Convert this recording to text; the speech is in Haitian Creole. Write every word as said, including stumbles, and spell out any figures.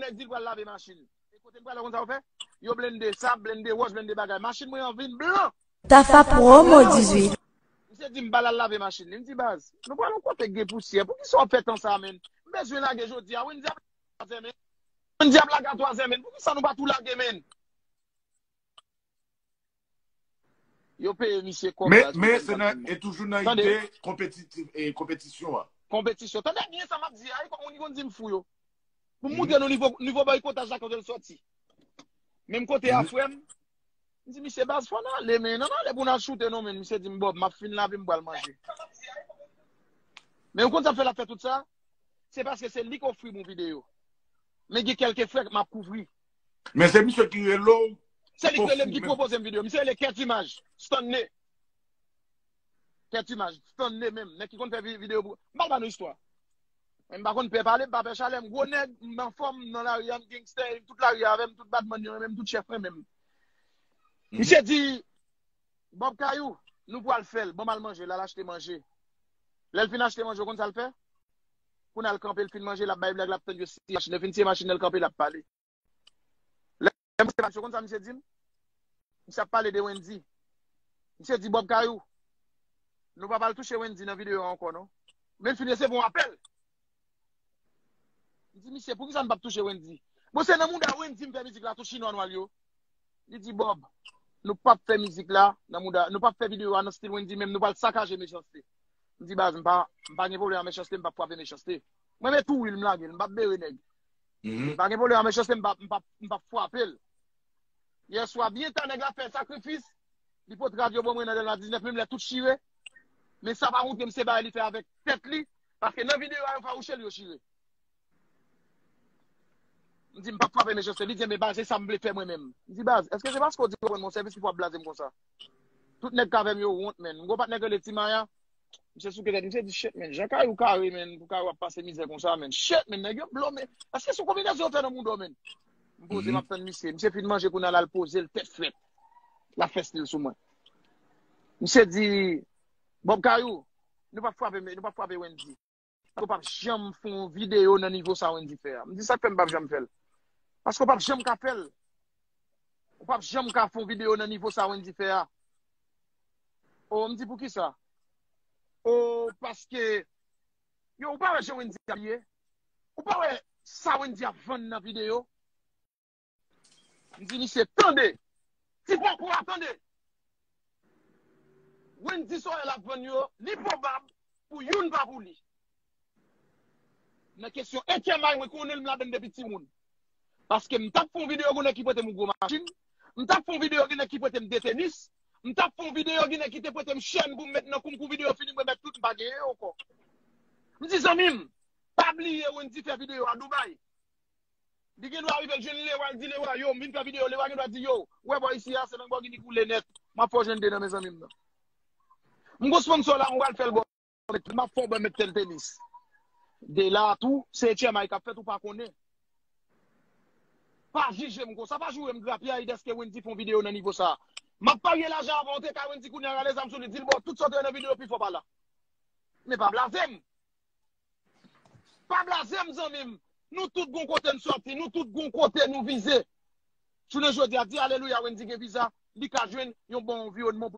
nèg di l pral lave machin. E kote m prale, ou konn sa yo fè? Yo blende sab, blende wòch, blende bagay. Machin mwen an vin blan. Tafa Promo dizuit. Misye di m pral al lave machin li. M di, baz, nou pral yon kote k gen pousyè. Poukisa w ap fè tan sa, menn? M bezwen lage jodi a. Wendy ap lage a twazè, menn. Wendy ap lage a twazè, menn. Poukisa nou pa tou lage, menn? Yo peye misye kòb. Men, men se nan, e toujou nan ide konpetitif, e konpetisyon an. Konpetisyon. Tande byen sa m ap di a, e kòm moun ki konn di m fou yo. Pou m montre nou nivo, nivo bòykotaj la kote l sòti. Menm kote a, frè m, m di misye, baz, fò n ale, men, ann ale pou n al choute non, men. Misye di m, Bob, m ap fin lave, m pral manje. Men ou konn sa m fè l ap fè tout sa? Se paske se li k ofri m yon videyo. Men gen kèlke frè m ap kouvri. Men se misye ki rele w. Se li ki rele m, ki pwopoze m videyo. Misye rele Kèt Imaj, Stanley. Kèt Imaj, Stanley menm, nèg ki konn fè vi-, videyo pou, m pral ba nou istwa. Mwen m pa konn pè pale, m pa pè chalè, m gwo nèg, m anfòm nan lari a, m gangstè, tout lari a avè m, tout badman yo renmen m, tout chèf renmen m. Misye di, Bob Kayou, nou pral fè l, ban m al manje, l al achte manje. Lè l fin achte manje, ou konn sa l fè? Pou n al kanpe, l fin manje, l ap bay blag, l ap tann yo siye machin, yo fin siye machin nan, l kanpe, l ap pale. Lè misye pale, ou konn sa misye di m? Misye ap pale de Wendy. Misye di, Bob Kayou, nou pa pral touche Wendy nan videyo a ankò, non. Men l fin resevwa yon apèl. M di, misye, poukisa n p ap touche Wendy? Bon, se nan mouda Wendy m fè mizik la, tout chinwa nwa l yo. Li di, Bob, nou p ap fè mizik la nan mouda, nou p ap fè videyo a nan stil Wendy, menm nou pral sakaje Mechanste. M di, baz, m pa, m pa gen pwoblèm ak Mechanste, m p ap frape Mechanste. Mwen, men tou wi l, m lage l, m p ap bere nèg. M pa gen pwoblèm ak Mechanste, m p ap, m p ap, m p ap frape l. Yèswa, byen ta, nèg la fè sakrifis. Li pote radyo ban mwen nan Dèlma diznèf, menm lè tout chire. Men sa pa montre m se bagay li fè avèk tèt li, paske nan videyo a, yo fawouche l, yo chire. M di, m p ap frape Mechanste. Li di, men baz, se sa m vle fè mwen menm. M di, baz, èske se paske w di w pran mwen sèvis ki fè w ap blaze m konsa? Tout nèg k avè m yo wont, menn. M gon patnè k rele Ti Maya. Misye souke tèt, misye di, shit, menn, jan Kayou kare, menn, pou Kayou ap pase mizè konsa, menn. Shit, menn, nèg yo blo, menn. Èske se yon konbinezon yo fè nan mouda w, menn? M poze, m ap tann misye. Misye fin manje, kounye a l al poze l, tèt frèt. L ap fè stil sou mwen. Misye di, Bob Kayou, nou p ap frape, nou p ap frape Wendy. Ou p ap janm fè yon videyo nan nivo sa Wendy fè a. M di, sa k fè m p ap janm fè l? Paske ou p ap janm ka fè l. Ou p ap janm ka fè yon videyo nan nivo sa Wendy fè a. O, m di, poukisa? O, paske, yo, ou pa wè jan Wendy abiye? Ou pa wè sa Wendy ap vann nan videyo? M di misye, tande! Ti poko a, tande! Wendy sa w wè l ap vann yo, li pwobab pou youn pa pou li. Nan kesyon H M I, mwen konnen l, m ladann depi timoun. Paske m t ap fè yon videyo, gen nèg ki prete m yon gwo machin. M t ap fè yon videyo, gen nèg ki prete m de tenis. M t ap fè yon videyo, gen nèg ki te prete m chèn pou m met nan kou m, kou videyo fini, m remèt tout, m pa genyen yo ankò. M di, zanmi m, pa bliye Wendy fè videyo a Dubai. Li gen dwa rive l jwenn Lewa, l di Lewa, yo, m vin fè videyo. Lewa gen dwa di, yo, ou wè bò isi a, se Lanbògini koule nèt. M ap fè w jwenn de nan men zanmi m nan. M gon sponsò la, m pral fè l bò, m ap fè w bò, met tèl tenis. De la tou, se H M I k ap fèt, ou pa konnen. Pa jije m konsa, pa joure m grapyay dèske Wendy fè yon videyo nan nivo sa. M ap parye lajan avan w te ka Wendy kounye a rale zam sou li, di l bò, tout sa w te wè nan videyo pifò pa la. Men pa blaze m. Pa blaze m, zanmi m. Nou tout gon kote n sòti, nou tout gon kote nou vize. Jounen jodi a, di alelouya, Wendy gen viza, li ka jwenn yon bon anviwònman pou